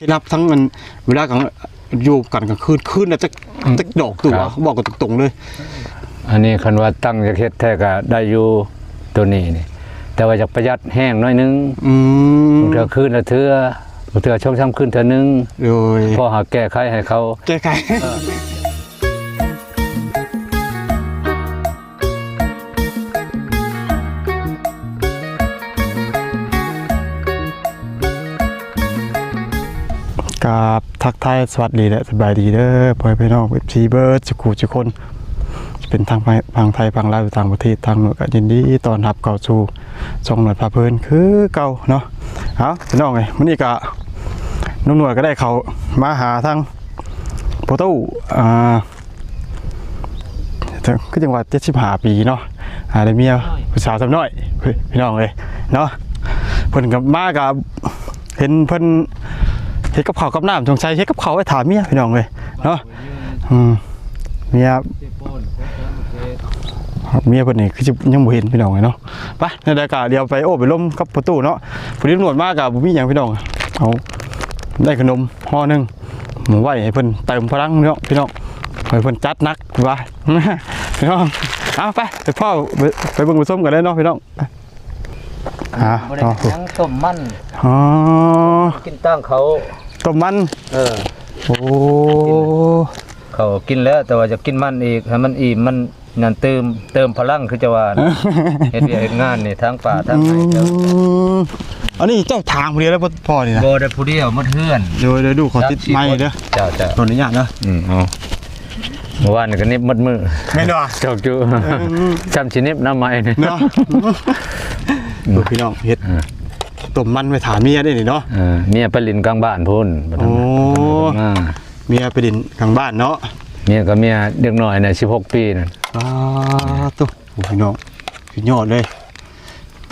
ເຮັດລັບທັງອັນ ເວລາກາງ ຢູ່ກັນກາງຄືນ ຄືນລະຈັກ ອືມ ຈັກດອກ ຕູ້ ຄັບ ເວົ້າກັນຕົງໆເລີຍ. ອັນນີ້ຄັນວ່າຕັ້ງຢາກເຮັດແທ້ກໍໄດ້ຢູ່ ໂຕນີ້ນີ້ ແຕ່ວ່າຢາກປະຢັດແຮງໜ້ອຍໜຶ່ງ. ອືມ ບາງເທື່ອຄືນລະເທື່ອ ບາງເທື່ອສອງສາມຄືນເທື່ອໜຶ່ງ. ໂດຍ ພໍຫາແກ້ໄຂໃຫ້ເຂົາ ແກ້ໄຂ. ເອີ ກາບທັກທາຍສະຫວັດດີ ແລະ ສະບາຍດີເດີ ພໍ່ແມ່ພີ່ນ້ອງ ເອັຟຊີ ເບິດສຸຂູສຸຄົນ ຈະເປັນທາງໄທ ທາງໄທ ທາງລາວ ຢູ່ຕ່າງປະເທດ ທາງໂນ້ນ ກໍຍິນດີຕ້ອນຮັບເຂົ້າສູ່ຊ່ອງໜວດພາເພີນຄືເກົ່າເນາະ. ເອົາ ພີ່ນ້ອງເອີຍ ມື້ນີ້ກໍ ນ້ອງໜວດກໍໄດ້ເຂົ້າມາຫາທາງພໍ່ຕູ້ ອ່າ ຄືຈັ່ງວ່າເຈັດສິບຫ້າປີເນາະ ອ່າ ໄດ້ເມຍຜູ້ສາວສ່ຳນ້ອຍ ພີ່ນ້ອງເອີຍເນາະ. ເພິ່ນກໍມາກໍເຫັນເພິ່ນເຮັດກັບເຂົ້າກັບນ້ຳ ສົງໄສເຮັດກັບເຂົ້າໄວ້ຖ້າເມຍ ພີ່ນ້ອງເອີຍເນາະ. ອືມ ເມຍ ເມຍເພິ່ນນີ້ຄືຊິຍັງບໍ່ເຫັນ ພີ່ນ້ອງເອີຍເນາະ. ໄປ ແນວໃດກໍດຽວໄປໂອ້ໄປລົມກັບພໍ່ຕູ້ເນາະ. ພໍດີຕຳຫຼວດມາກໍບໍ່ມີຫຍັງ ພີ່ນ້ອງ ເອົາໄດ້ຂະໜົມຫໍ່ໜຶ່ງ ມາໄວ້ໃຫ້ເພິ່ນເຕີມພະລັງເນາະ ພີ່ນ້ອງ ໃຫ້ເພິ່ນຈັດໜັກວ່າ ພີ່ນ້ອງ. ເອົາ ໄປ ໄປພໍ້ ໄປ ໄປເບິ່ງໄປຊົມກັນເລີຍເນາະ ພີ່ນ້ອງ. ອ່າ ບໍ່ໄດ້ຫຍັງ ຕົ້ມມັນ ອໍ ກິນຕາງເຂົາ ຕົ້ມມັນ. ເອີ ໂອ້ ເຂົາກິນແລ້ວ ແຕ່ວ່າຢາກກິນມັນອີກ ໃຫ້ມັນອີ່ມ ມັນ ນັ້ນ ຕື່ມ ເຕີມພະລັງຄືຈະວ່ານະ ເຮັດວຽກເຮັດງານນີ້ ທາງປ່າທາງໄຮ່. ອືມ ອັນນີ້ເຈົ້າຖາງຜູ້ດຽວແລ້ວ ພໍ່ນີ້ນະ? ບໍ່ໄດ້ ຜູ້ດຽວໝົດເຮືອນ. ໂດຍ ໂດຍ ລູກຂໍຕິດໄມເດີ. ເຈົ້າ ເຈົ້າ ຂໍອະນຸຍາດເດີ. ອືມ ເອົາ ເມື່ອວານນີ້ກໍໜິບໝົດມື້ ແມ່ນບໍ່? ຈອກຈຸ ອືມ ຈຳຊິໜິບນຳໄມນີ້ເນາະ. ໂອ້ ພີ່ນ້ອງ ເຮັດ ເອີ ຕົ້ມມັນໄວ້ຖ້າເມຍເດ້ນີ້ເນາະ. ເອີ ເມຍໄປຫຼິ້ນກາງບ້ານພຸ້ນ. ໂອ້ ມາ ເມຍໄປຫຼິ້ນກາງບ້ານເນາະ. ເມຍກໍເມຍເດັກນ້ອຍນະ ສິບຫົກປີນັ້ນ. ອ້າ ໂທ້ ໂອ້ ພີ່ນ້ອງ ສຸດຍອດເລີຍ.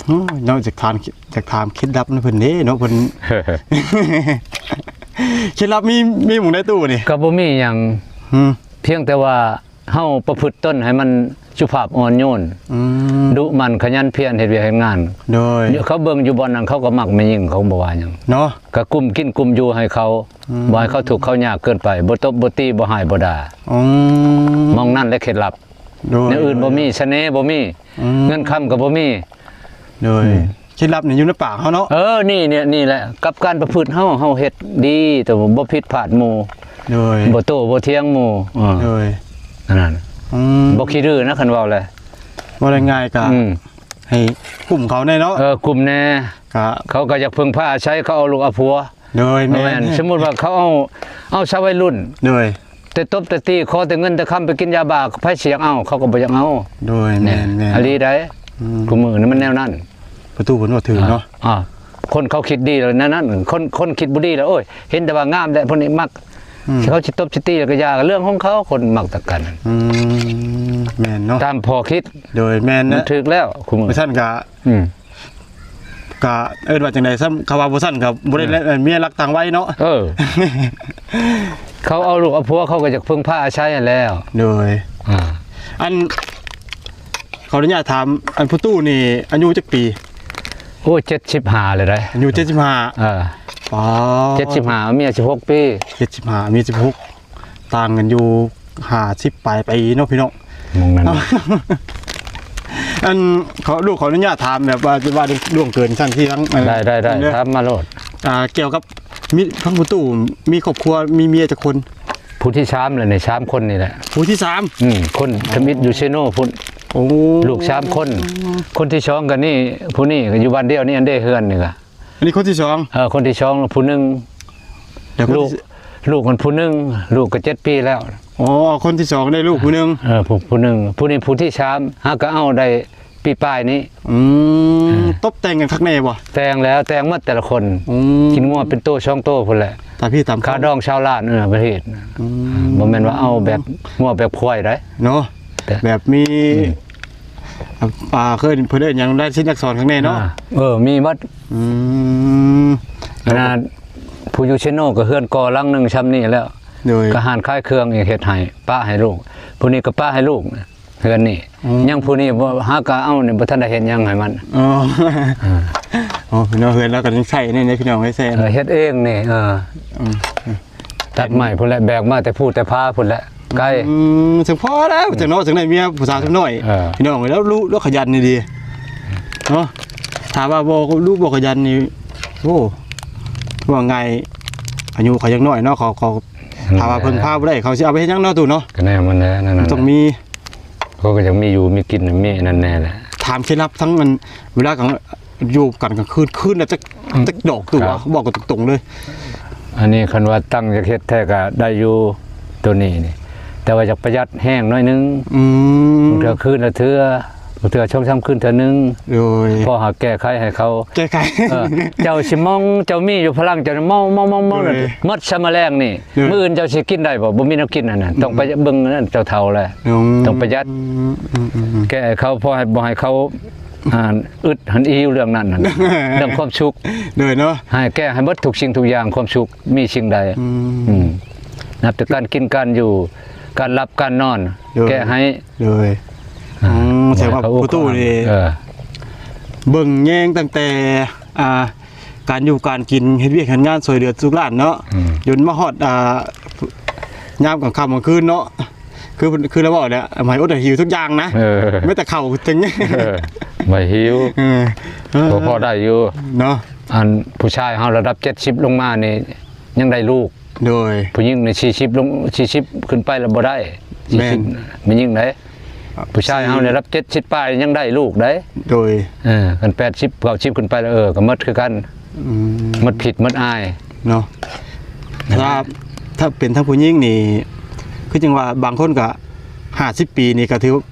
ໂອ້ຍ ເນາະ ຢາກຖາມ ຢາກຖາມເຄັດລັບນຳເພິ່ນເດ້ເນາະ ເພິ່ນ ເຄັດລັບມີ ມີໝ່ອງໃດຕູ້ນີ້? ກໍບໍ່ມີຫຍັງ ອືມ ພຽງແຕ່ວ່າເຮົາປະພຶດຕົນໃຫ້ມັນສຸພາບອ່ອນໂຍນ ອືມ ດຸໝັ່ນຂະຫຍັນພຽນເຮັດວຽກເຮັດງານ. ໂດຍ ເຂົາເບິ່ງຢູ່ບ່ອນນັ້ນ ເຂົາກໍມັກແມ່ຍິງ ເຂົາບໍ່ວ່າຫຍັງເນາະ ກໍກຸມກິນກຸມຢູ່ໃຫ້ເຂົາ ອືມ ບໍ່ໃຫ້ເຂົາທຸກເຂົາຍາກເກີນໄປ ບໍ່ຕົບບໍ່ຕີ ບໍ່ຮ້າຍບໍ່ດ່າ. ອືມ ໝ່ອງນັ້ນແຫຼະເຄັດລັບ. ໂດຍ ແນວອື່ນບໍ່ມີ ສະເໜ່ບໍ່ມີ ອືມ ເງິນຄຳກໍບໍ່ມີ. ໂດຍ ອືມ ເຄັດລັບນີ້ຢູ່ໃນປາກເຮົາເນາະ. ເອີ ນີ້ ນີ້ ນີ້ແຫຼະ ກັບການປະພຶດເຮົາ ເຮົາເຮັດດີ ແຕ່ວ່າບໍ່ຜິດພາດໝູ່. ໂດຍ ບໍ່ໂຕ້ບໍ່ຖຽງໝູ່. ເອີ ໂດຍ ອັນນັ້ນ ອືມ ບໍ່ຂີ້ດື້ນະ ຄັນເວົ້າແຫຼະ ເວົ້າງ່າຍໆ ກໍ ອືມ ໃຫ້ກຸ້ມເຂົາແດ່ເນາະ. ເອີ ກຸ້ມແດ່ ກໍ ເຂົາກໍຢາກເພິ່ງພາອາໄສ ເຂົາເອົາລູກເອົາຜົວ. ໂດຍ ແມ່ນ ແມ່ນ ສົມມຸດວ່າເຂົາເອົາ ເອົາຊາວໄວລຸ້ນ ໂດຍ ແຕ່ຕົບແຕ່ຕີ ຂໍແຕ່ເງິນແຕ່ຄຳ ໄປກິນຢາບ້າ ໃຜຊິຢາກເອົາ ເຂົາກໍບໍ່ຢາກເອົາ. ໂດຍ ແມ່ນ ແມ່ນ ອີ່ຫຼີໃດ໋. ອືມ ຄູ່ມື້ນີ້ມັນແນວນັ້ນ. ພໍ່ຕູ້ເພິ່ນເວົ້າຖືກເນາະ. ອ່າ ຄົນເຂົາຄິດດີແລ້ວແນວນັ້ນ ຄົນ ຄົນຄິດບໍ່ດີແລ້ວ ໂອ້ຍ ເຫັນແຕ່ວ່າງາມແຫຼະ ພວກນີ້ມັກ ອືມ ເຂົາຊິຕົບຊິຕີແລ້ວກໍຢ່າ ເລື່ອງຂອງເຂົາ ຄົນມັກຕະກັນ. ອືມ ແມ່ນເນາະ ຕາມພໍ່ຄິດ. ໂດຍ ແມ່ນ ມັນຖືກແລ້ວ ຄູ່ມື້ ບໍ່ຊັ້ນກໍ ອືມ ກະເອີ້ນວ່າຈັ່ງໃດຊ້ຳ ຄຳວ່າບໍ່ຊັ້ນກໍບໍ່ໄດ້ແລ້ວ ເມຍລັກຕ່າງໄວເນາະ. ເອີ ເຂົາເອົາລູກເອົາຜົວ ເຂົາກໍຢາກເພິ່ງພາອາໄສຫັ້ນແລ້ວ. ໂດຍ ອ່າ ອັນ ຂໍອະນຸຍາດຖາມ ອັນ ພໍ່ຕູ້ນີ້ອາຍຸຈັກປີ? ໂອ້ ເຈັດສິບຫ້າແລ້ວໃດ໋. ອາຍຸເຈັດສິບຫ້າ. ເອີ ປາ ເຈັດສິບຫ້າ ເມຍສິບຫົກປີ. ເຈັດສິບຫ້າ ເມຍສິບຫົກ ຕ່າງກັນຢູ່ຫ້າສິບປາຍປີເນາະ ພີ່ນ້ອງ ໝ່ອງນັ້ນ. ອັນ ຂໍ ລູກຂໍອະນຸຍາດຖາມແບບວ່າ ຈະວ່າລ່ວງເກີນຊັ້ນທີ່ທັງ ໄດ້ ໄດ້ ໄດ້ ເດີ ຖາມມາໂລດ. ອ່າ ກ່ຽວກັບມີ ທັງພໍ່ຕູ້ມີຄອບຄົວ ມີເມຍຈັກຄົນ? ຜູ້ທີສາມແລ້ວນີ້ ສາມຄົນນີ້ແຫຼະ. ຜູ້ທີສາມ? ອືມ ຄົນທຳອິດຢູ່ເຊໂນພຸ້ນ. ໂອ້ ລູກສາມຄົນ ຄົນທີສອງກໍນີ້ ຜູ້ນີ້ກໍຢູ່ບ້ານດຽວນີ້ ອັນເດ ເຮືອນນີ້ກໍ ອັນນີ້ຄົນທີສອງ. ເອີ ຄົນທີສອງ ຜູ້ໜຶ່ງ ແລ້ວຄົນ ລູກ ທີ່ ລູກມັນຜູ້ໜຶ່ງ ລູກກໍເຈັດປີແລ້ວ. ອໍ ຄົນທີສອງໄດ້ລູກຜູ້ໜຶ່ງ. ເອີ ຜູ້ ຜູ້ໜຶ່ງ ຜູ້ນີ້ຜູ້ທີສາມ ຫາກໍເອົາໄດ້ປີປາຍນີ້. ອືມ ເອີ ຕົບແຕ່ງກັນຄັກແນ່ບໍ່? ແຕ່ງແລ້ວ ແຕ່ງໝົດແຕ່ລະຄົນ. ອືມ ກິນງົວເປັນໂຕສອງໂຕພຸ້ນແຫຼະ ຕາມທີ່ຕາມ ຄ່າດອງຊາວລ້ານ. ເອີ ປະເທດ ອືມ ບໍ່ແມ່ນວ່າເອົາແບບງົວແບບຄວາຍໃດ໋ເນາະ ແບບມີ ອືມ ອ່າ ເອີ້ນ ເພິ່ນເອີ້ນຫຍັງ ລາຍສິນອັກສອນຂ້າງໃນເນາະ. ອ່າ ເອີ ມີໝົດ. ອືມ ຂະໜາດຜູ້ຢູ່ເຊໂນກໍເຮືອນກໍຫຼັງໜຶ່ງຊ່ຳນີ້ແລ້ວ. ໂດຍ ກໍຮ້ານຂາຍເຄື່ອງອີກ ເຮັດໃຫ້ ປະໃຫ້ລູກ ຜູ້ນີ້ກໍປະໃຫ້ລູກ ເຮືອນນີ້. ອືມ ຍັງຜູ້ນີ້ບໍ່ ຫາກະເອົານີ້ ບໍ່ທັນໄດ້ເຮັດຫຍັງໃຫ້ມັນ. ອໍ ອ່າ ໂອ້ ພີ່ນ້ອງ ເຮືອນລາວກໍຍັງໃຊ້ນີ້ເດ້ພີ່ນ້ອງເອີຍ ໃຊ້ ເອີ ເຮັດເອງນີ້ ເອີ ອືມ ຕັດໄມ້ພຸ້ນແຫຼະ ແບກມາແຕ່ພູແຕ່ຜາພຸ້ນແຫຼະ ໄກ ອືມ ຈັ່ງພໍແລ້ວ ອືມ ຈັ່ງເນາະ ຈັ່ງໄດ້ເມຍຜູ້ສາວສ່ຳນ້ອຍ ເອີ ພີ່ນ້ອງເອີຍ ແລ້ວລຸ ແລ້ວຂະຫຍັນດີໆ ເນາະ ຖ້າວ່າບໍ່ ລຸ ບໍ່ຂະຫຍັນນີ້ ໂອ້ ວ່າງ່າຍ ອາຍຸເຂົາຍັງນ້ອຍເນາະ ເຂົາ ເຂົາ ຖ້າວ່າເພິ່ງພາບໍ່ໄດ້ ເຂົາຊິເອົາໄປເຮັດຫຍັງເນາະ ຕູ້ເນາະ ກໍແນວມັນແຫຼະ ນັ້ນ ມັນຕ້ອງມີ ເຂົາກໍຢາກມີຢູ່ມີກິນ ມີອັນນັ້ນແດ່ແຫຼະ ຖາມເຄລັບທັງອັນ ເວລາກາງ ຢູ່ກັນກາງຄືນ ຄືນລະຈັກ ອືມ ຈັກດອກ ຕູ້ ເວົ້າກັນຕົງໆເລີຍ ອັນນີ້ຄັນວ່າຕັ້ງຢາກເຮັດແທ້ກໍໄດ້ຢູ່ ໂຕນີ້ນີ້ ແຕ່ວ່າຢາກປະຢັດແຮງໜ້ອຍໜຶ່ງ ອືມ ບາງເທື່ອຄືນລະເທື່ອ ບາງເທື່ອສອງສາມຄືນເທື່ອໜຶ່ງ ໂດຍ ພໍຫາແກ້ໄຂໃຫ້ເຂົາ ແກ້ໄຂ ເອີ ເຈົ້າຊິມອງ ເຈົ້າມີຢູ່ພະລັງ ເຈົ້າມອງ ມອງ ມອງ ມອງ ໂດຍ ໝົດຊະມາແລງນີ້ ໂດຍ ມື້ອື່ນເຈົ້າຊິກິນໄດ້ບໍ່? ບໍ່ມີແນວກິນຫັ້ນນະ ອືມ ຕ້ອງໄປເບິ່ງນັ້ນ ເຈົ້າເຖົ້າແລ້ວ ອືມ ຕ້ອງປະຢັດ ອືມ ອືມ ແກ້ໃຫ້ເຂົາ ພໍໃຫ້ ບໍ່ໃຫ້ເຂົາ ອ່າ ອຶດຫັ້ນ ອີ່ຫິວເລື່ອງນັ້ນຫັ້ນ ເລື່ອງຄວາມສຸກ ໂດຍເນາະ ໃຫ້ແກ້ໃຫ້ໝົດທຸກສິ່ງທຸກຢ່າງ ຄວາມສຸກມີສິ່ງໃດ ອືມ ອືມ ນັບແຕ່ການກິນການຢູ່ ການຫຼັບການນອນ ໂດຍ ແກ້ໃຫ້ ໂດຍ ອືມ ອືມ ແສດງວ່າພໍ່ຕູ້ນີ້ ເອີ ເບິ່ງແຍງຕັ້ງແຕ່ ອ່າ ການຢູ່ການກິນ ເຮັດວຽກເຮັດງານຊ່ວຍເຫຼືອລູກຫຼານເນາະ ອືມ ຈົນມາຮອດ ອ່າ ຍາມກາງຄ່ຳກາງຄືນເນາະ ຄື ຄືລາວເວົ້າແຫຼະ ໃຫ້ອົດໃຫ້ຫິວທຸກຢ່າງນະ ເອີ ແມ້ແຕ່ເຂົ້າເຖິງ ເອີ ໃຫ້ຫິວ ເອີ ພໍ ພໍໄດ້ຢູ່ເນາະ ອັນຜູ້ຊາຍເຮົາລະດັບເຈັດສິບລົງມານີ້ຍັງໄດ້ລູກ ໂດຍ ຜູ້ຍິງນີ້ສີ່ສິບລົງ ສີ່ສິບຂຶ້ນໄປລະບໍ່ໄດ້ ແມ່ນ ສີ່ສິບ ແມ່ນຍິງໃດ ຜູ້ຊາຍເຮົານີ້ລະເຈັດສິບປາຍຍັງໄດ້ລູກໄດ໋ ໂດຍ ເອີ ຄັນແປດສິບ ເກົ້າສິບຂຶ້ນໄປລະ ເອີ ກໍໝົດຄືກັນ ອືມ ໝົດພິດໝົດອາຍເນາະ ຖ້າ ຖ້າເປັນທາງຜູ້ຍິງນີ້ ຄືຈັ່ງວ່າບາງຄົນກໍຫ້າສິບປີນີ້ກໍຖືວ່າ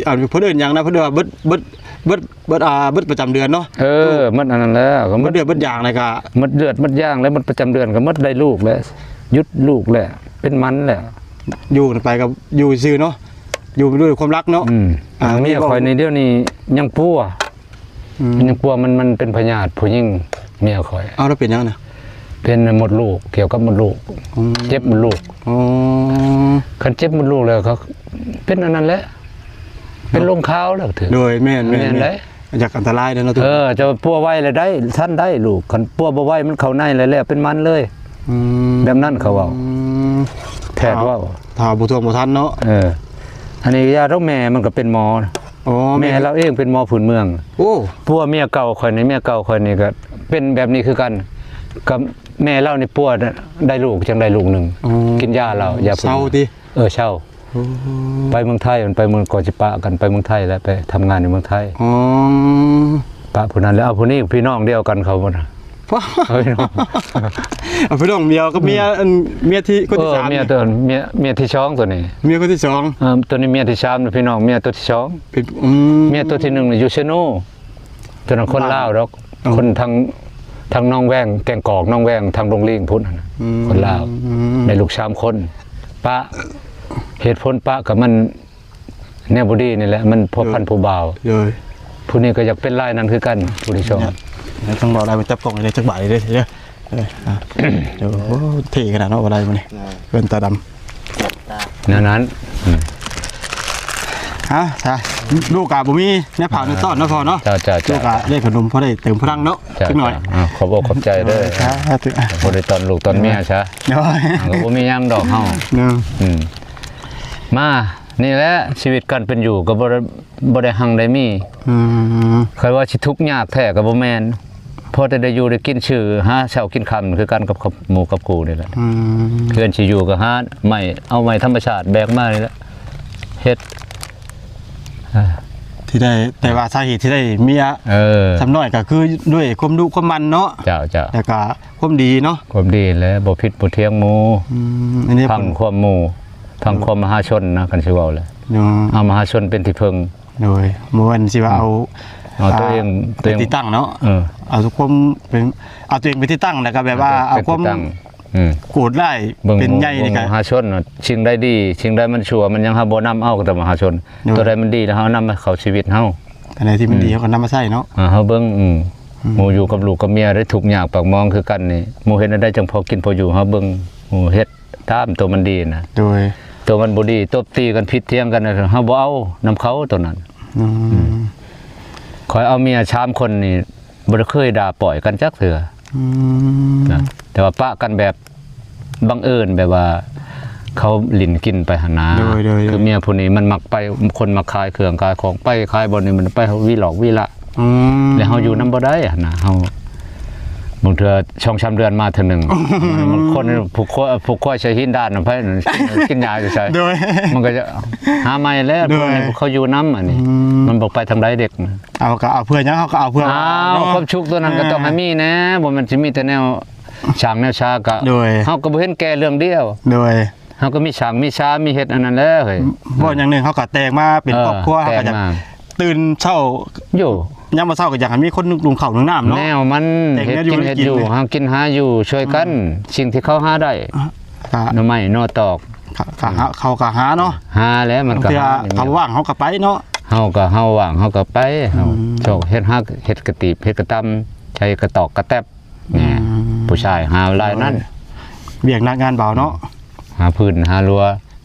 ອັນ ເພິ່ນເອີ້ນຫຍັງນະ ເພິ່ນວ່າເບິດ ເບິດ ເບິດ ເບິດ ອ່າ ເບິດປະຈຳເດືອນເນາະ ເອີ ໝົດອັນນັ້ນແລ້ວ ກໍໝົດເລືອດໝົດຢາງແລ້ວກໍ ໝົດເລືອດໝົດຢາງແລ້ວ ໝົດປະຈຳເດືອນກໍໝົດໄດ້ລູກແລ້ວ ຢຸດລູກແລ້ວ ເປັນໝັນແລ້ວ ຢູ່ໄປກໍຢູ່ຊື່ເນາະ ຢູ່ດ້ວຍຄວາມລັກເນາະ ອືມ ອ່າ ເມຍຂ້ອຍນີ້ດຽວນີ້ຍັງປົວ ອືມ ຍັງປົວ ມັນ ມັນເປັນພະຍາດຜູ້ຍິງ ເມຍຂ້ອຍ ເອົາ ແລ້ວເປັນຫຍັງນະ ເປັນມົດລູກ ກ່ຽວກັບມົດລູກ ອືມ ເຈັບມົດລູກ ອໍ ຄັນເຈັບມົດລູກແລ້ວກໍເປັນອັນນັ້ນແຫຼະ ເປັນລົງຂາວແລ້ວ ໂດຍ ແມ່ນໆ ແມ່ນໄດ໋ ຢາກອັນຕະລາຍເດ້ເນາະ ເອີ ເຈົ້າປົວໄວແລ້ວໄດ້ ທັນໄດ້ລູກ ຄັນປົວບໍ່ໄວມັນເຂົ້າໃນແລ້ວ ແລ້ວເປັນໝັນເລີຍ ອືມ ແບບນັ້ນເຂົາເວົ້າ ອືມ ແພດເວົ້າ ຖ້າ ຖ້າບໍ່ທ່ວງບໍ່ທັນເນາະ ເອີ ອັນນີ້ຢ່າດອກ ແມ່ມັນກໍເປັນໝໍ ອໍ ແມ່ ແມ່ລາວເອງເປັນໝໍພື້ນເມືອງ ໂອ້ ປົວເມຍເກົ່າຂ້ອຍນີ້ ເມຍເກົ່າຂ້ອຍນີ້ກໍເປັນແບບນີ້ຄືກັນ ກັບແມ່ລາວນີ້ປົວໄດ້ລູກ ຈັ່ງໄດ້ລູກໜຶ່ງ ອໍ ກິນຢາລາວ ຢາ ເຊົາຕິ ເອີ ເຊົາ ໂອ້ ໄປເມືອງໄທ ມັນໄປເມືອງ ກໍຊິປະກັນໄປເມືອງໄທແລ້ວ ໄປທຳງານຢູ່ເມືອງໄທ ອໍ ປະຜູ້ນັ້ນແລ້ວ ເອົາຜູ້ນີ້ ພີ່ນ້ອງດຽວກັນເຂົາພຸ້ນນະ ເອົາພີ່ນ້ອງ ເອົາພີ່ນ້ອງດຽວກັບເມຍ ອືມ ອັນ ເມຍທີ່ຄົນທີ່ສາມ ເອີ ເມຍ ນີ້ ຕົວ ເມຍ ເມຍທີ່ສອງຕົວນີ້ ເມຍຄົນທີ່ສອງ ເອີ ຕົວນີ້ເມຍທີ່ສາມ ພີ່ນ້ອງເມຍຕົວທີ່ສອງ ເປັນ ອືມ ເມຍຕົວທີ່ໜຶ່ງນີ້ຢູ່ເຊໂນ ຕົວນັ້ນຄົນລາວດອກ ເອີ ຄົນທາງ ທາງໜອງແວງ ແກ້ງກອກ ໜອງແວງ ທາງດົງລີງພຸ້ນນະ ອືມ ຄົນລາວ ອືມ ໄດ້ລູກສາມຄົນ ປະ ເຫດຜົນປະກໍມັນ ແນວບໍ່ດີນີ້ແຫຼະ ມັນພົວພັນ ໂດຍ ຜູ້ບ່າວ ໂດຍ ຜູ້ນີ້ກໍຢາກເປັນລາຍນັ້ນຄືກັນ ຜູ້ທີ່ສອງ ແລ້ວຕ້ອງເວົ້າໄດ້ ມາຈັບກ້ອງໄດ້ຈັກບາດເດ້ ເດີ ເອີ ອ່ະ ໂອ້ ເທ່ຂະໜາດເນາະ ບໍ່ໄດ້ມື້ນີ້ ໂດຍ ເປັນຕາດຳ ຕາ ແນວນັ້ນ ອືມ ເອົ້າ ສາ ລູກກະບໍ່ມີແນວຝາກແນວຕ້ອນເນາະພໍ່ເນາະ ເຈົ້າ ເຈົ້າ ເຈົ້າ ລູກກະໄດ້ຂະໜົມພໍໄດ້ເຕີມພະລັງເນາະ ເຈົ້າ ຈັກໜ້ອຍ ເຈົ້າ ອ່າ ຂອບອົກຂອບໃຈເດີ ເອີ ສາທຸ ອ່າ ບໍ່ໄດ້ຕ້ອນລູກຕ້ອນເມຍຊະ ໂດຍ ອ່າ ກໍບໍ່ມີຫຍັງດອກເຮົາ ເນາະ ອືມ ມາ ນີ້ແຫຼະຊີວິດການເປັນຢູ່ກໍບໍ່ໄດ້ ບໍ່ໄດ້ຮັ່ງໄດ້ມີ ອືມ ຂ້ອຍວ່າຊິທຸກຍາກແທ້ກໍບໍ່ແມ່ນ ພໍແຕ່ໄດ້ຢູ່ໄດ້ກິນຊື່ ຫາເຊົ້າກິນຄ່ຳຄືກັນກັບ ກັບໝູ່ກັບຄູ່ນີ້ແຫຼະ ອືມ ເຮືອນຊິຢູ່ກໍຫາໄມ້ ເອົາໄມ້ທຳມະຊາດແບກມານີ້ແຫຼະ ເຮັດ ອ່າ ທີ່ໄດ້ ແຕ່ວ່າສາເຫດທີ່ໄດ້ເມຍ ເອີ ສ່ຳນ້ອຍກໍຄືດ້ວຍຄວາມດຸຄວາມໝັ່ນເນາະ ເຈົ້າ ເຈົ້າ ແລ້ວກໍຄວາມດີເນາະ ຄວາມດີແຫຼະ ບໍ່ຜິດບໍ່ຖຽງໝູ່ ອືມ ອັນນີ້ຟັງຄວາມໝູ່ ຟັງຄວາມມະຫາຊົນນະ ຄັນຊິເວົ້າແຫຼະ ເອົາມະຫາຊົນເປັນທີ່ເພິ່ງ ໂດຍ ບໍ່ແມ່ນຊິວ່າເອົາ ເອົາຕົວເອງ ອ່າ ຕົວເອງ ໄປຕິດຕັ້ງເນາະ ເອີ ເອົາຄວາມເປັນ ເອົາຕົວເອງໄປຕິດຕັ້ງ ແລ້ວກໍແບບວ່າເອົາຄວາມ ອືມ ໂກດຮ້າຍ ເບິ່ງ ເປັນໃຫຍ່ນີ້ກໍ ມະຫາຊົນ ສິ່ງໃດດີ ສິ່ງໃດມັນຊົ່ວ ມັນຫຍັງ ເຮົາບໍ່ນຳເອົາແຕ່ມະຫາຊົນ ໂດຍ ຕົວໃດມັນດີ ແລ້ວເຮົານຳມາເຂົ້າຊີວິດເຮົາ ອັນໃດທີ່ມັນດີ ອືມ ເຮົາກໍນຳມາໃຊ້ເນາະ ອ່າ ເຮົາເບິ່ງ ອືມ ອືມ ໝູ່ຢູ່ກັບລູກກັບເມຍໄດ້ທຸກຍາກປາກໝອງຄືກັນນີ້ ໝູ່ເຮັດແນວໃດຈັ່ງພໍກິນພໍຢູ່ ເຮົາເບິ່ງ ໝູ່ເຮັດຕາມຕົວມັນດີນະ ໂດຍ ຕົວມັນບໍ່ດີ ຕົບຕີກັນ ຜິດຖຽງກັນ ເຮົາບໍ່ເອົານຳເຂົາຕົວນັ້ນ ອືມ ອືມ ຂ້ອຍເອົາເມຍສາມຄົນນີ້ ບໍ່ໄດ້ເຄີຍດ່າປ່ອຍກັນຈັກເທື່ອ. ອືມ ນະ ແຕ່ວ່າປະກັນແບບບັງເອີນ ແບບວ່າເຂົາຫຼິ້ນກິນໄປຫັ້ນນາ. ໂດຍ ໂດຍ ໂດຍ ຄືເມຍຜູ້ນີ້ມັນມັກໄປ ຄົນມັກຂາຍເຄື່ອງຂາຍຂອງ ໄປຂາຍບ່ອນນີ້ ມັນໄປວິຫຼອກວິລະ. ອືມ ແລ້ວເຮົາຢູ່ນຳບໍ່ໄດ້ຫັ້ນນະ ເຮົາ ບາງເທື່ອສອງສາມເດືອນມາເທື່ອໜຶ່ງ. ບາງຄົນຜູກຄວາຍ ຜູກຄວາຍໃສ່ຫີນດ້ານນຳ ໃຜກິນຫຍ້າຢູ່ໃສ? ໂດຍ ມັນກໍຈະຫາໃໝ່ແລ້ວ. ໂດຍ ພວກນີ້ເຂົາຢູ່ນຳ ອັນນີ້ ອືມ ມັນບໍ່ໄປທາງໃດເດັກ. ເອົາກໍເອົາເພື່ອຫຍັງ ເຮົາກໍເອົາເພື່ອ ອ້າວ ເນາະ ຄວາມສຸກຕົວນັ້ນກໍຕ້ອງໃຫ້ມີແດ່ ບໍ່ແມ່ນຊິມີແຕ່ແນວຊ່າງແນວຊາ. ກໍ ໂດຍ ເຮົາກໍບໍ່ເຫັນແກ່ເລື່ອງດຽວ. ໂດຍ ເຮົາກໍມີຊ່າງມີຊາ ມີເຮັດອັນນັ້ນແຫຼະເຮີ້ຍ. ເວົ້າຢ່າງໜຶ່ງ ເຮົາກໍແຕ່ງມາເປັນ ເອີ ຄອບຄົວ ເຮົາກໍຢາກ ແຕ່ງມາ ຕື່ນເຊົ້າ ຢູ່ ຍາມເຊົ້າກໍຢາກໃຫ້ມີຄົນນຸ່ງເຂົ້ານຸ່ງນ້ຳເນາະ. ແນວມັນ ແຕ່ງ ເຮັດກິນເຮັດຢູ່ ແນວຢູ່ແນວກິນ ຫາກິນຫາຢູ່ ຊ່ວຍກັນ ອືມ ສິ່ງທີ່ເຂົາຫາໄດ້ ອ່ະ ໜໍ່ໄມ້ໜໍ່ຕອກ ກະ ກະຫາ ເຂົາກະຫາເນາະ ຫາແຫຼະ ມັນກະ ບາງເທື່ອ ຫາ ເຂົາວ່າງເຮົາກະໄປເນາະ ເຮົາກະ ເຮົາວ່າງເຮົາກະໄປ ເຮົາ ອືມ ຊອກເຮັດ ຫາເຮັດກະຕີບ ເຮັດກະຕຳ ໃສ່ກະຕອກກະແຕັບ ອືມ ແນ່ ຜູ້ຊາຍຫາລາຍນັ້ນ ໂດຍ ວຽກໜັກງານເບົາເນາະ ອືມ ຫາພື້ນຫາລົວ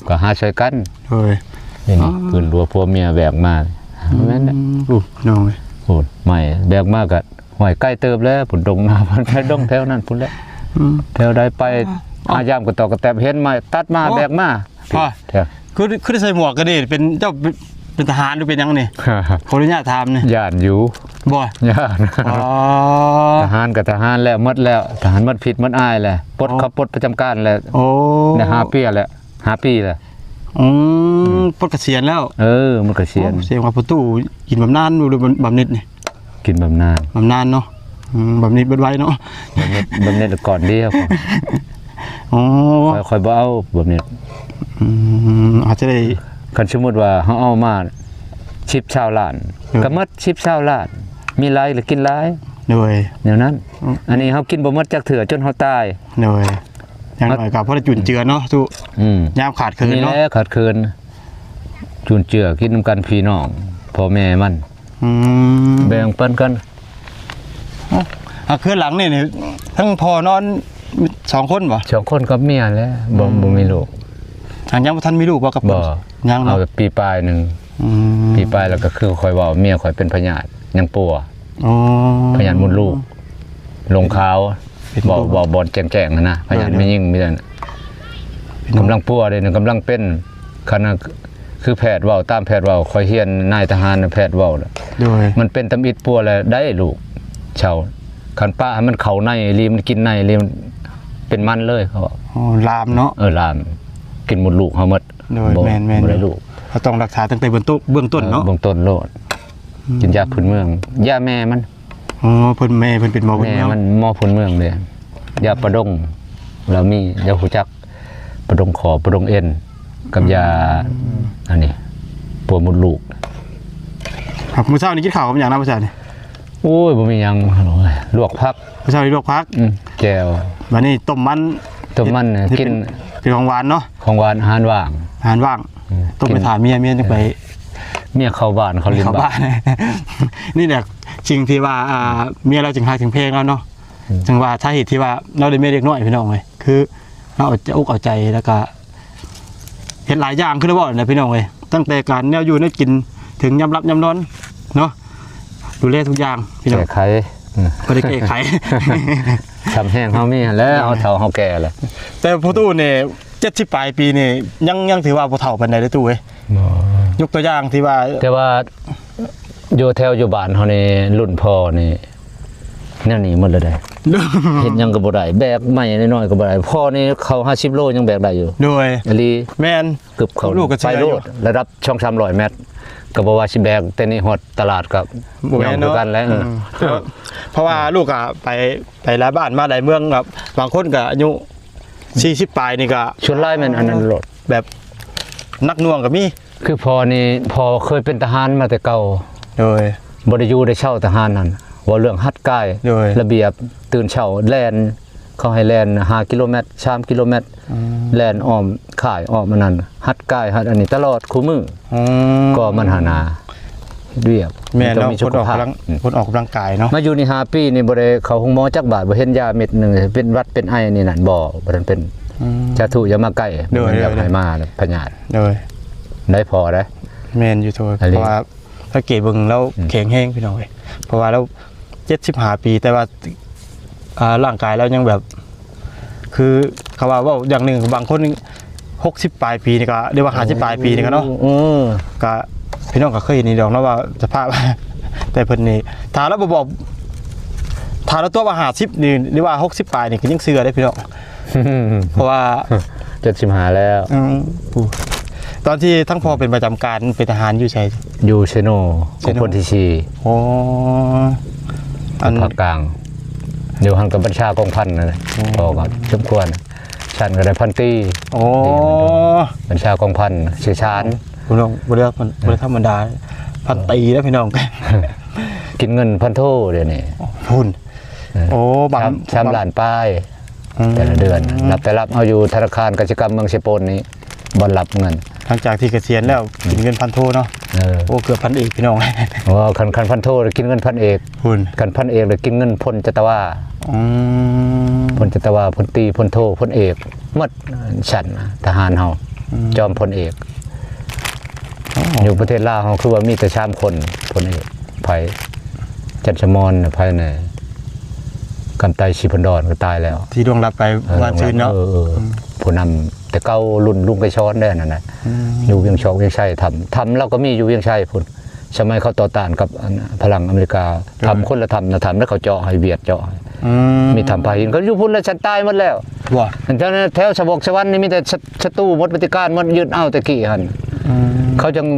ກໍຫາຊ່ວຍກັນ ໂດຍ ນີ້ ອໍ ຄືນຫົວຜົວເມຍແບກມາ ອືມ ແມ່ນແຫຼະ ໂອ້ ນ້ອງເອີຍ ໂອ້ ໄມ້ແບກມາກໍ ຫ້ວຍ ໄກເຕີບແລ້ວ ພຸ້ນ ດົງນາ ພຸ້ນ ໄປດົງແຖວນັ້ນພຸ້ນແຫຼະ ອືມ ແຖວໃດໄປ ອໍ ຫາຢາມກະຕອກກະແຕັບ ເຫັນໄມ້ຕັດມາ ອໍ ແບກມາ ອໍ ແຖວ ຄື ຄືໄດ້ໃສ່ໝວກກະນີ້ ເປັນ ເຈົ້າເປັນ ເປັນທະຫານ ຫຼື ເປັນຫຍັງນີ້? ຂໍອະນຸຍາດຖາມນີ້ ຢ້ານຢູ່ ບໍ່ ຢ້ານ ອໍ ທະຫານກໍທະຫານແລ້ວ ໝົດແລ້ວ ທະຫານໝົດພິດໝົດອາຍແລ້ວ ປົດ ອໍ ເຂົາປົດປະຈຳການແລ້ວ ໂອ້ ໄດ້ຫ້າປີແລ້ວ ຫ້າປີແລ້ວ ອືມ ອືມ ປົດກະສຽນແລ້ວ ເອີ ໝົດກະສຽນ ໂອ້ ສະແດງວ່າພໍ່ຕູ້ກິນບຳນານຢູ່ ຫຼື ບຳ ບຳເໜັດນີ້ ກິນບຳນານ ບຳນານເນາະ ອືມ ບຳເໜັດເບິດໄວເນາະ ບຳເໜັດ ບຳເໜັດກ່ອນດຽວ ອໍ ຂ້ອຍ ຂ້ອຍບໍ່ເອົາບຳເໜັດ ອືມ ອາດຈະໄດ້ ຄັນສົມມຸດວ່າເຮົາເອົາມາສິບຊາວລ້ານ ໂດຍ ກໍໝົດສິບຊາວລ້ານ ມີຫຼາຍລະກິນຫຼາຍ ໂດຍ ແນວນັ້ນ ອືມ ອັນນີ້ເຮົາກິນບໍ່ໝົດຈັກເທື່ອຈົນເຮົາຕາຍ ໂດຍ ຢ່າງໜ້ອຍກໍພໍໄດ້ຈຸນເຈືອເນາະ ອືມ ຍາມຂາດເຂີນເນາະ ນີ້ແຫຼະຂາດເຂີນ ຈຸນເຈືອກິນນຳກັນພີ່ນ້ອງ ພໍ່ແມ່ມັນ ອືມ ແບ່ງປັນກັນ ເຮືອນຫຼັງນີ້ນີ້ ທັງພໍ່ນອນສອງຄົນບໍ່? ສອງຄົນກັບເມຍແຫຼະ ບໍ່ ອືມ ບໍ່ມີລູກ ຍັງບໍ່ທັນມີລູກບໍ່ກັບ ບໍ່ ຍັງເນາະ ເອົາປີປາຍໜຶ່ງ ອືມ ປີປາຍແລ້ວກໍຄືຂ້ອຍເວົ້າ ເມຍຂ້ອຍເປັນພະຍາດ ຍັງປົວ ອໍ ພະຍາດມົດລູກ ລົງຂາວ ເວົ້າ ເວົ້າບ່ອນແຈ້ງໆຫັ້ນນະ ພະຍາດແມ່ຍິງມີແຕ່ ກຳລັງປົວເດ້ ກຳລັງເປັນ ຄັນ ຄືແພດເວົ້າ ຕາມແພດເວົ້າ ຂ້ອຍຮຽນນາຍທະຫານ ແພດເວົ້າ ໂດຍ ມັນເປັນຕຳອິດປົວແລ້ວໄດ້ລູກເຊົາ ຄັນປະໃຫ້ມັນເຂົ້າໃນອີ່ຫຼີ ມັນກິນໃນອີ່ຫຼີ ມັນເປັນມັນເລີຍ ເຂົາເວົ້າ ອໍ ລາມເນາະ ເອີ ລາມ ກິນມົດລູກເຮົາໝົດ ໂດຍ ບໍ່ ແມ່ນໆ ບໍ່ໄດ້ລູກ ເຮົາຕ້ອງຮັກສາຕັ້ງແຕ່ເບື້ອງຕົ້ນ ເບື້ອງຕົ້ນເນາະ ເອີ ເບື້ອງຕົ້ນໂລດ ອືມ ກິນຢາພື້ນເມືອງ ຢາແມ່ມັນ ອໍ ເພິ່ນ ແມ່ເພິ່ນເປັນໝໍພື້ນເມືອງ ແມ່ມັນໝໍພື້ນເມືອງເດ້ ຢາປະດົງ ລາວມີ ຢາຮູ້ຈັກ ປະດົງຂໍ້ ປະດົງເອັນ ກັບຢາ ອືມ ອັນນີ້ ປົວມົດລູກ ມື້ເຊົ້ານີ້ກິນເຂົ້າກັບຫຍັງນະ ມື້ເຊົ້ານີ້? ໂອ້ຍ ບໍ່ມີຫຍັງ ລວກຜັກ ມື້ເຊົ້ານີ້ລວກຜັກ ອືມ ແຈ່ວ ບາດນີ້ຕົ້ມມັນ ຕົ້ມມັນ ເຮັດ ກິນ ເປັນ ເປັນຂອງຫວານເນາະ ຂອງຫວານ ອາຫານວ່າງ ອາຫານວ່າງ ອືມ ຕ້ອງໄປ ກິນ ຖາມເມຍ ເມຍຈັ່ງໄປ ເມຍເຂົ້າບ້ານ ເຂົາຫຼິ້ນ ເຂົ້າບ້ານ ບ້ານ ນີ້ແຫຼະ ສິ່ງທີ່ວ່າ ອ່າ ເມຍລາວຈຶ່ງຮັກຈຶ່ງແພງລາວເນາະ ອືມ ຈັ່ງວ່າສາເຫດທີ່ວ່າລາວໄດ້ເມຍເດັກນ້ອຍ ພີ່ນ້ອງເອີຍ ຄືລາວເອົາອົກເອົາໃຈ ແລ້ວກະເຮັດຫຼາຍຢ່າງ ຄືລາວເວົ້ານັ້ນແຫຼະ ພີ່ນ້ອງເອີຍ ຕັ້ງແຕ່ການແນວຢູ່ແນວກິນ ເຖິງຍາມຫຼັບຍາມນອນເນາະ ດູແລທຸກຢ່າງ ພີ່ນ້ອງ ແກ້ໄຂ ອືມ ບໍ່ໄດ້ແກ້ໄຂ ຊ່ຳແຮງເຮົາມີຫັ້ນແຫຼະ ເຮົາເຖົ້າເຮົາແກ່ແລ້ວ ແຕ່ພໍ່ຕູ້ນີ້ ເຈັດສິບປາຍປີນີ້ ຍັງ ຍັງຖືວ່າບໍ່ເຖົ້າປານໃດເດ້ຕູ້ເອີຍ ບໍ່ ຍົກຕົວຢ່າງທີ່ວ່າ ແຕ່ວ່າຢູ່ແຖວຢູ່ບ້ານເຮົານີ້ ລຸ້ນພໍ່ນີ້ ແນວນີ້ໝົດແລ້ວເດ້ ເຮັດຫຍັງກໍບໍ່ໄດ້ ແບກໄມ້ນ້ອຍໆກໍບໍ່ໄດ້ ພໍ່ນີ້ເຂົ້າຫ້າສິບໂລຍັງແບກໄດ້ຢູ່ ໂດຍ ອີ່ຫຼີ ແມ່ນ ກຶບເຂົ້າ ລູກກໍເຊື່ອຢູ່ ໄປໂລດ ລະດັບສອງສາມຮ້ອຍແມັດ ກໍບໍ່ວ່າຊິແບກແຕ່ນີ້ຮອດຕະຫຼາດກໍ ບໍ່ແມ່ນເນາະ ຍອມຄືກັນແຫຼະ ເອີ ອືມ ເພາະວ່າລູກກໍໄປ ໄປຫຼາຍບ້ານມາຫຼາຍເມືອງ ແບບບາງຄົນກໍອາຍຸສີ່ສິບປາຍນີ້ກໍ ສ່ວນຫຼາຍແມ່ນອັນນັ້ນໂລດ ແບບໜັກໜ່ວງກໍມີ ຄືພໍ່ນີ້ ພໍ່ເຄີຍເປັນທະຫານມາແຕ່ເກົ່າ ໂດຍ ບໍ່ໄດ້ຢູ່ໄດ້ເຊົາທະຫານນັ້ນ ເວົ້າເລື່ອງຮັດກາຍ ໂດຍ ລະບຽບ ຕື່ນເຊົ້າແລ່ນ ເຂົາໃຫ້ແລ່ນຫ້າກິໂລແມັດ ສາມກິໂລແມັດ ອືມ ແລ່ນອ້ອມຄ້າຍອ້ອມອັນນັ້ນ ຮັດກາຍ ຮັດອັນນີ້ຕະຫຼອດຄູ່ມື້ ອືມ ກໍມັນຫານາ ເຮັດວຽກ ແມ່ນເນາະ ຕ້ອງມີສຸຂະພາບ ຄົນອອກກຳລັງ ອືມ ຄົນອອກກຳລັງກາຍເນາະ ມາຢູ່ນີ້ຫ້າປີນີ້ບໍ່ໄດ້ເຂົ້າໂຮງໝໍຈັກບາດ ບໍ່ເຫັນຢາເມັດໜຶ່ງ ເປັນຫວັດເປັນໄອນີ້ນັ້ນ ບໍ່ ບໍ່ທັນເປັນ ອືມ ສາທຸ ຢ່າມາໃກ້ ໂດຍ ບໍ່ແມ່ນຢາກໃຫ້ມາ ໂດຍ ພະຍາດ ໂດຍ ໄດ້ພໍໄດ້ ແມ່ນຢູ່ໂທດ ອັນນີ້ ເພາະວ່າ ສັງເກດເບິ່ງລາວ ອືມ ແຂງແຮງ ພີ່ນ້ອງເອີຍ ເພາະວ່າລາວ ເຈັດສິບຫ້າປີ ແຕ່ວ່າ ອ່າ ຮ່າງກາຍລາວຍັງແບບ ຄືເຂົາວ່າ ເວົ້າຢ່າງໜຶ່ງ ບາງຄົນຫົກສິບປາຍປີນີ້ກໍ ຫຼືວ່າຫ້າສິບປາຍປີນີ້ກໍເນາະ ເອີ ກໍພີ່ນ້ອງກໍເຄີຍເຫັນນີ້ດອກເນາະ ວ່າສະພາບ ແຕ່ເພິ່ນນີ້ ຖ້າລາວບໍ່ບອກ ຖ້າລາວຕົວະວ່າຫ້າສິບນີ້ ຫຼືວ່າຫົກສິບປາຍນີ້ ກໍຍັງເຊື່ອເດ້ພີ່ນ້ອງ ເພາະວ່າ ເຈັດສິບຫ້າແລ້ວ ອືມ ຕອນທີ່ທັງພໍ່ເປັນປະຈຳການເປັນທະຫານຢູ່ໃສ? ຢູ່ເຊໂນ ເຊໂນ ກອງພົນທີສີ່ ອໍ ອັນພາກກາງ ຢູ່ຫັ້ນກັບບັນຊາກອງພັນນັ້ນແຫຼະ ອໍ ພໍ່ກໍສົມຄວນ ຊັ້ນກໍໄດ້ພັນຕີ ອໍ ບັນຊາກອງພັນ ຊື່ຊານ ຜູ້ນ້ອງ ບໍ່ໄດ້ ບໍ່ໄດ້ທຳມະດາ ພັນຕີເດ້ພີ່ນ້ອງ ກິນເງິນພັນໂທດຽວນີ້ ພຸ້ນ ເອີ ໂອ້ ບາງ ສາມ ສາມລ້ານປາຍ ອືມ ແຕ່ລະເດືອນ ຮັບແຕ່ຮັບເອົາຢູ່ທະນາຄານກະສິກຳເມືອງເຊໂປນນີ້ ບ່ອນຮັບເງິນ ຫຼັງຈາກທີ່ກະສຽນແລ້ວ ອືມ ກິນເງິນພັນໂທເນາະ ເອີ ໂອ້ ເກືອບພັນເອກພີ່ນ້ອງ ໂອ້ ຄັນ ຄັນພັນໂທກິນເງິນພັນເອກ ພຸ້ນ ຄັນພັນເອກລະກິນເງິນພົນຈັດຕະວາ ອືມ ພົນຈັດຕະວາ ພົນຕີ ພົນໂທ ພົນເອກ ໝົດຊັ້ນທະຫານເຮົາ ອືມ ຈອມພົນເອກ ອໍ ຢູ່ປະເທດລາວເຮົາຄືວ່າມີແຕ່ສາມຄົນ ພົນເອກ ໃຜ ຈັນສະໝອນ ໃຜແນ່ ກຳໄຕ ສີພັນດອນ ກໍຕາຍແລ້ວ ທີ່ລ່ວງລັບໄປ ເອີ ວານຊືນເນາະ ເອີ ເອີ ອືມ ຜູ້ນຳແຕ່ເກົ່າລຸ້ນລຸງໄກສອນເດ້ ອັນນັ້ນນະ ອືມ ຢູ່ວຽງຊອກວຽງໄຊ ຖ້ຳ ຖ້ຳລາວກໍມີຢູ່ວຽງໄຊພຸ້ນ ສະໄໝເຂົາຕໍ່ຕ້ານກັບ ອັນ ພະລັງອາເມລິກາ ໂດຍ ຖ້ຳຄົນລະຖ້ຳນະ ຖ້ຳແລ້ວເຂົາເຈາະໃຫ້ ຫວຽດເຈາະໃຫ້ ອືມ ມີຖ້ຳຜາຫີນ ເຂົາຢູ່ພຸ້ນລະ ສັນຕາຍໝົດແລ້ວ ບໍ່ ອັນເຈົ້າແຖວສະບອກສະຫວັນນີ້ມີແຕ່ ສະ ສັດຕູໝົດ ປະຕິການໝົດ ຍຶດເອົາແຕ່ກີ້ຫັ້ນ ອືມ ເຂົາຈັ່ງ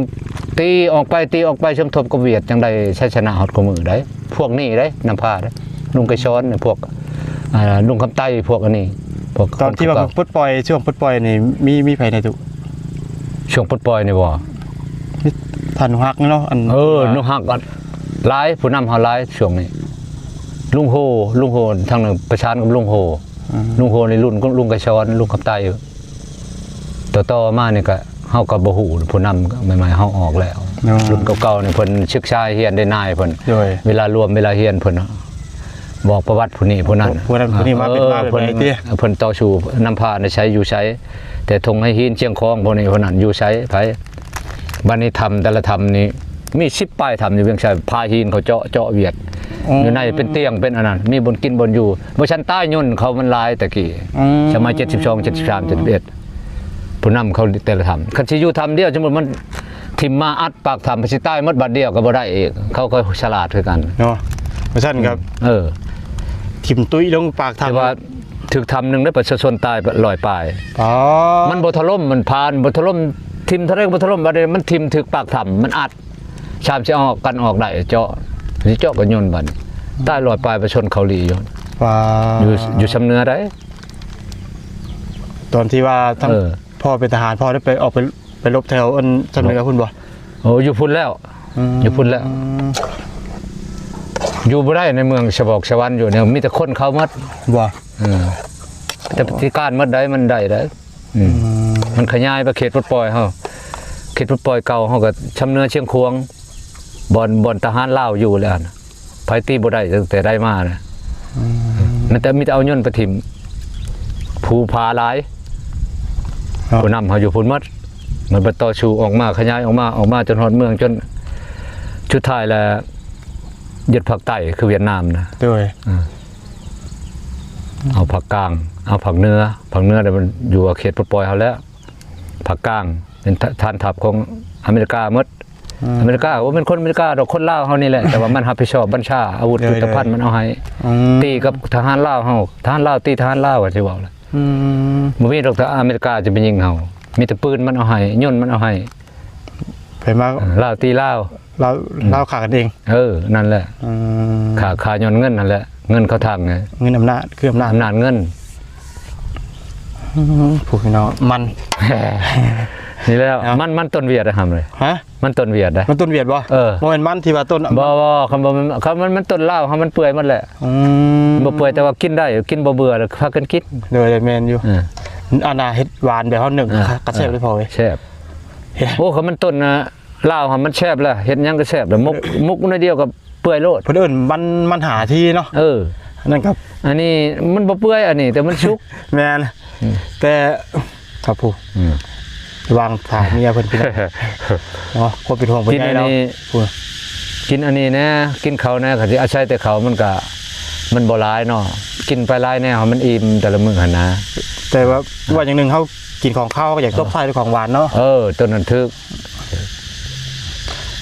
ຕີອອກໄປ ຕີອອກໄປ ສົມທົບກັບຫວຽດ ຈັ່ງໄດ້ໄຊຊະນະຮອດຄູ່ມື້ໃດ ພວກນີ້ໃດ ນຳພາໃດ ລຸງໄກສອນ ພວກ ອ່າ ລຸງຄຳໄຕ ພວກອັນນີ້ ພວກ ຕອນທີ່ວ່າປົດປ່ອຍ ຊ່ວງປົດປ່ອຍນີ້ ມີ ມີໃຜແດ່ຕຸ? ຊ່ວງປົດປ່ອຍນີ້ບໍ່? ມີທ່ານໜູຮັກເນາະ ອັນ ເອີ ໜູຮັກກໍຫຼາຍ ຜູ້ນຳເຮົາຫຼາຍຊ່ວງນີ້ ລຸງໂຮ ລຸງໂຮ ທາງນັ້ນປະສານກັບລຸງໂຮ ອືມ ລຸງໂຮນີ້ລຸ້ນລຸງໄກສອນ ລຸງຄຳໄຕ ຕໍ່ໆມານີ້ກໍເຮົາກໍບໍ່ຮູ້ ຜູ້ນຳໃໝ່ໆເຮົາອອກແລ້ວ ອໍ ລຸ້ນເກົ່າໆນີ້ເພິ່ນສຶກສາຮຽນໄດ້ນາຍເພິ່ນ ໂດຍ ເວລາລວມເວລາຮຽນເພິ່ນ ບອກປະຫວັດຜູ້ນີ້ຜູ້ນັ້ນ ຜູ້ນັ້ນຜູ້ນີ້ມາເປັນ ເອີ ມາແບບໃດຕິ ເພິ່ນ ເພິ່ນຕໍ່ສູ້ນຳພາໃນໃສຢູ່ໃສ ແຕ່ທົ່ງໄຫຫີນຊຽງຂອງ ພວກນີ້ພວກນັ້ນຢູ່ໃສໃຜ ບັດນີ້ຖ້ຳແຕ່ລະຖ້ຳນີ້ມີສິບປາຍຖ້ຳຢູ່ວຽງໄຊ ຜາຫີນເຂົາເຈາະ ເຈາະຫວຽດ ອໍ ຢູ່ໃນເປັນຕຽງເປັນອັນນັ້ນ ມີບ່ອນກິນບ່ອນຢູ່ ບໍ່ທັນຕາຍ ຍົນເຂົາມັນຫຼາຍແຕ່ກີ້ ອືມ ສະໄໝເຈັດສິບສອງ ເຈັດສິບສາມ ເຈັດສິບເອັດ ຜູ້ນຳເຂົາແຕ່ລະຖ້ຳ ຄັນຊິຢູ່ຖ້ຳດຽວ ສົມມຸດມັນຖິ້ມມາອັດປາກຖ້ຳ ມັນຊິຕາຍໝົດບາດດຽວກໍບໍ່ໄດ້ອີກ ເຂົາກໍສະຫຼາດຄືກັນເນາະ ວ່າຊັ້ນກໍ ອືມ ເອີ ຖິ້ມຕຸ້ຍລົງປາກຖ້ຳ ແຕ່ວ່າ ຖືກຖ້ຳໜຶ່ງໄດ້ປະຊາຊົນຕາຍຮ້ອຍປາຍ ອໍ ມັນບໍ່ຖະຫຼົ່ມ ມັນຜ່ານບໍ່ຖະຫຼົ່ມ ຖິ້ມເທົ່າໃດກໍບໍ່ຖະຫຼົ່ມ ບາດນີ້ມັນຖິ້ມຖືກປາກຖ້ຳ ມັນອັດ ຊາມຊິເອົາກັນອອກໄດ້ ເຈາະ ຊິເຈາະກໍຍົນ ບາດນີ້ຕາຍຮ້ອຍປາຍ ປະຊາຊົນເກົາຫຼີຢູ່ ວ້າ ຢູ່ ຢູ່ຊຳເໜືອໃດ ຕອນທີ່ວ່າທັງ ເອີ ພໍ່ເປັນທະຫານ ພໍ່ໄດ້ໄປ ອອກໄປ ໄປລົບແຖວອັນຊຳເໜືອພຸ້ນບໍ່? ໂອ້ ຢູ່ພຸ້ນແລ້ວ ອືມ ຢູ່ພຸ້ນແລ້ວ ຢູ່ບໍ່ໄດ້ໃນເມືອງສະບອກສະຫວັນ ຢູ່ນີ້ມີແຕ່ຄົນເຂົາໝົດ ບໍ່ ເອີ ແຕ່ປະຕິການໝົດໃດ ມັນໄດ້ໃດ ອືມ ອືມ ມັນຂະຫຍາຍໄປເຂດປົດປ່ອຍເຮົາ ເຂດປົດປ່ອຍເກົ່າເຮົາກໍຊຳເໜືອຊຽງຂວາງ ບ່ອນ ບ່ອນທະຫານລາວຢູ່ແລ້ວ ໃຜຕີບໍ່ໄດ້ຕັ້ງແຕ່ໃດມານະ ອືມ ມັນແຕ່ມີແຕ່ເອົາຍົນໄປຖິ້ມ ພູຜາຫຼາຍ ເນາະ ຜູ້ນຳເຮົາຢູ່ພຸ້ນໝົດ ມັນໄປຕໍ່ສູ້ອອກມາ ຂະຫຍາຍອອກມາ ອອກມາຈົນຮອດເມືອງ ຈົນສຸດທ້າຍແລ້ວຍຶດພາກໃຕ້ຄືຫວຽດນາມນະ ໂດຍ ເອີ ເອົາພາກກາງ ເອົາພາກເໜືອ ພາກເໜືອແລ້ວມັນຢູ່ເຂດປົດປ່ອຍເຮົາແລ້ວ ພາກກາງເປັນຖານທັບຂອງອາເມລິກາໝົດ ອືມ ອາເມລິກາບໍ່ແມ່ນຄົນອາເມລິກາດອກ ຄົນລາວເຮົານີ້ແຫຼະ ແຕ່ວ່າມັນຮັບຜິດຊອບບັນຊາອາວຸດ ໂດຍ ຍຸດທະພັນ ໂດຍ ມັນເອົາໃຫ້ ອືມ ຕີກັບທະຫານລາວເຮົາ ທະຫານລາວຕີທະຫານລາວ ວ່າຊິເວົ້າລະ ອືມ ບໍ່ມີດອກ ອາເມລິກາຈະໄປຍິງເຮົາ ມີແຕ່ປືນມັນເອົາໃຫ້ ຍົນມັນເອົາໃຫ້ ໃຜມາ ເອີ ລາວຕີລາວ ລາວ ອືມ ລາວຂ້າກັນເອງ ເອີ ນັ້ນແຫຼະ ອືມ ຂ້າ ຂ້າຍ້ອນເງິນນັ້ນແຫຼະ ເງິນເຂົາທາງ ເງິນອຳນາດ ຄືອຳນາດ ອຳນາດເງິນ ອືມ ຜູ້ພີ່ນ້ອງ ມັນ ນີ້ແຫຼະ ເອົາ ມັນ ມັນຕົ້ນຫວຽດ ຫຳເລີຍ ຮະ? ມັນຕົ້ນຫວຽດເດ້ ມັນຕົ້ນຫວຽດບໍ່? ເອີ ບໍ່ແມ່ນມັນທີ່ວ່າຕົ້ນ ບໍ່ ບໍ່ ຄັນບໍ່ແມ່ນ ຄັນມັນ ມັນຕົ້ນລາວເຮົາ ມັນເປື່ອຍໝົດແຫຼະ ອືມ ບໍ່ເປື່ອຍ ແຕ່ວ່າກິນໄດ້ ກິນບໍ່ເບື່ອ ແລ້ວພາກັນກິນ ໂດຍ ແມ່ນຢູ່ ເອີ ອັນນ່າ ເຮັດຫວານແບບເຮົາໜຶ້ງ ເອີ ກໍແຊບເດ້ພໍ່ເອີຍ ແຊບ ໂອ້ ຄັນມັນຕົ້ນລາວຫັ້ນມັນແຊບລະ ເຮັດຫຍັງກໍແຊບລະ ໝົກ ໝົກໜ້ອຍດຽວກໍເປື່ອຍໂລດ ເພິ່ນເອີ້ນມັນ ມັນຫາທີ່ເນາະ ເອີ ອັນນັ້ນກໍ ອັນນີ້ມັນບໍ່ເປື່ອຍ ອັນນີ້ແຕ່ມັນສຸກ ແມ່ນ ອືມ ແຕ່ ຄັບຜູ້ ອືມ ວາງຖ້າເມຍເພິ່ນ ພີ່ນ້ອງ ເນາະ ຄວາມເປັນຫ່ວງເປັນໃຍລາວ ກິນອັນນີ້ ຜູ້ ກິນອັນນີ້ແດ່ ກິນເຂົ້າແດ່ ຄັນຊິອາໄສແຕ່ເຂົ້າມັນກະ ມັນບໍ່ຫຼາຍເນາະ ກິນໄປຫຼາຍແນວໃຫ້ມັນອີ່ມແຕ່ລະມື້ຫັ້ນນະ. ແຕ່ວ່າ ວ່າຢ່າງໜຶ່ງ ເຮົາກິນຂອງຄາວ ເຮົາກໍຢາກຕົບທ້າຍດ້ວຍຂອງຫວານເນາະ. ເອີ ໂຕນັ້ນຖືກ.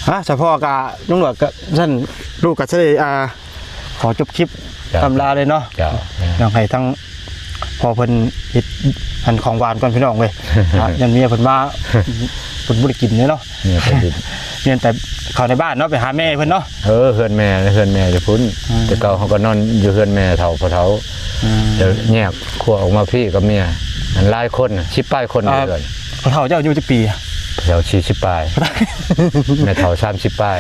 ຮະ ສະເພາະກະ ລຸງໜວດກະຊັ້ນ ລູກກະຊິໄດ້ ອ່າ ຂໍຈົບຄລິບ ເຈົ້າ ອຳລາເລີຍເນາະ. ເຈົ້າ ຢາກໃຫ້ທັງພໍ່ເພິ່ນເຮັດອັນຂອງຫວານກ່ອນພີ່ນ້ອງເອີຍ. ອ່າ ຢ້ານເມຍເພິ່ນມາ ເພິ່ນບໍ່ໄດ້ກິນເດ້ເນາະ. ເມຍເພິ່ນ ແມ່ນແຕ່ເຂົ້າໃນບ້ານເນາະ ໄປຫາແມ່ເພິ່ນເນາະ. ເອີ ເຮືອນແມ່ ເຮືອນແມ່ຢູ່ພຸ້ນ. ອືມ ແຕ່ເກົ່າເຮົາກໍນອນຢູ່ເຮືອນແມ່ເຖົ້າພໍ່ເຖົ້າ. ອືມ ແລ້ວແຍກຄົວອອກມາພີ້ກັບເມຍ ມັນຫຼາຍຄົນ ສິບປາຍຄົນຢູ່ເຮືອນ. ພໍ່ເຖົ້າເຈົ້າອາຍຸຈັກປີ? ພໍ່ເຖົ້າສີ່ສິບປາຍ ແມ່ເຖົ້າສາມສິບປາຍ.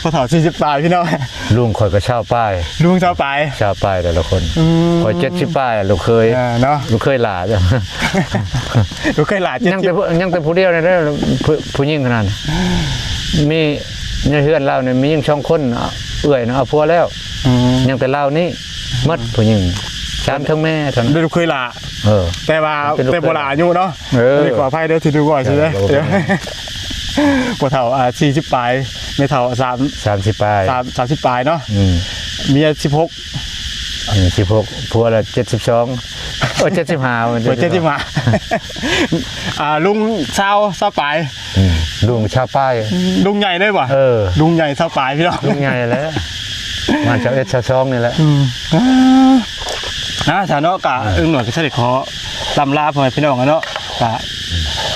ພໍ່ເຖົ້າສີ່ສິບປາຍພີ່ນ້ອງ. ລຸງຂ້ອຍກໍຊາວປາຍ. ລຸງຊາວປາຍ. ຊາວປາຍແຕ່ລະຄົນ. ອືມ ຂ້ອຍເຈັດສິບປາຍ ລູກເຂີຍ. ເອີ ເນາະ ລູກເຂີຍຫຼ້າ. ລູກເຂີຍຫຼ້າ ຍັງແຕ່ ເຈັດສິບ ຍັງແຕ່ຜູ້ດຽວນີ້ເດີ ຜູ້ ຜູ້ຍິງເທົ່ານັ້ນ. ມີໃນເຮືອນລາວນີ້ມີຍິງສອງຄົນ ເອື້ອຍນະເອົາຜົວແລ້ວ. ອືມ ຍັງແຕ່ລາວນີ້ໝົດ ຜູ້ຍິງ ສາມທັງແມ່ເທົ່ານັ້ນ. ເປັນລູກເຂີຍຫຼ້າ. ເອີ ແຕ່ວ່າ ເປັນລູກເຂີຍ ແຕ່ບໍ່ຫຼ້າອາຍຸເນາະ. ເອີ ອັນນີ້ຂໍອະໄພເດີທີ່ດູບໍ່ຊື່ເດີ. ເຈົ້າ ບໍ່ເປັນຫຍັງ. ພໍ່ເຖົ້າ ອ່າ ສີ່ສິບປາຍ ແມ່ເຖົ້າ ສາມ ສາມສິບປາຍ ສາມ ສາມສິບປາຍເນາະ. ອືມ ເມຍສິບຫົກ ອືມ ສິບຫົກ ຜົວລະເຈັດສິບສອງ ໂອ້ຍ ເຈັດສິບຫ້າ ໂອ້ຍ ເຈັດສິບຫ້າ. ອ່າ ລຸງຊາວ ຊາວປາຍ. ອືມ ລຸງຊາວປາຍ. ລຸງໃຫຍ່ເລີຍບໍ່? ເອີ ລຸງໃຫຍ່ຊາວປາຍພີ່ນ້ອງ. ລຸງໃຫຍ່ແຫຼະ ປະມານຊາວເອັດ ຊາວສອງນີ້ແຫຼະ. ອືມ ອ່າ ອ່າ ຊະເນາະ ກະ ເອີ ລຸງໜວດກໍຊິໄດ້ຂໍ ລ່ຳລາພໍ່ແມ່ພີ່ນ້ອງເນາະ. ກະ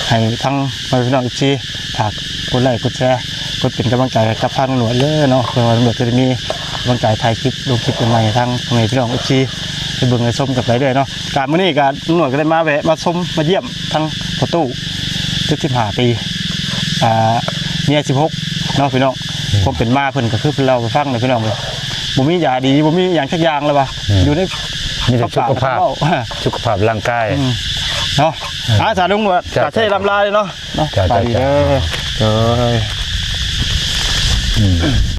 ໃຫ້ທັງພໍ່ແມ່ພີ່ນ້ອງເອັຟຊີ ຝາກກົດໄລ້ກົດແຊ ກົດເປັນກຳລັງໃຈໃຫ້ກັບທາງລຸງໜວດເດີເນາະ ເພື່ອວ່າລຸງໜວດຈະໄດ້ມີກຳລັງໃຈຖ່າຍຄລິບ ລົງຄລິບໃໝ່ໆ ໃຫ້ທາງພໍ່ແມ່ພີ່ນ້ອງເອັຟຊີ ໄດ້ເບິ່ງໄດ້ຊົມກັນໄປເລື້ອຍເນາະ. ກະມື້ນີ້ກະລຸງໜວດກໍໄດ້ມາແວະມາຊົມມາຢ້ຽມທັງພໍ່ຕູ້ ເຈັດສິບຫ້າປີ ອ່າ ເມຍສິບຫົກເນາະພີ່ນ້ອງ. ອືມ ຄວາມເປັນມາເພິ່ນກໍຄືເພິ່ນເລົ່າໃຫ້ຟັງເນາະພີ່ນ້ອງເອີຍ. ບໍ່ມີຢາດີ ບໍ່ມີຫຍັງຈັກຢ່າງເລີຍວ່າ ອືມ ຢູ່ໃນ ມີແຕ່ສຸຂະພາບ ຄວາມປາກຄວາມເວົ້າ ສຸຂະພາບຮ່າງກາຍ ອືມ ເນາະ. ເອີ ອ່າ ສາທຸ ລຸງໜວດ ເຈົ້າ ກະຊິໄດ້ລ່ຳລາເລີຍເນາະ. ເນາະ ເຈົ້າ ສະບາຍດີເດີ. ເຈົ້າ ເຈົ້າ ເຈົ້າ ເອີຍ ອືມ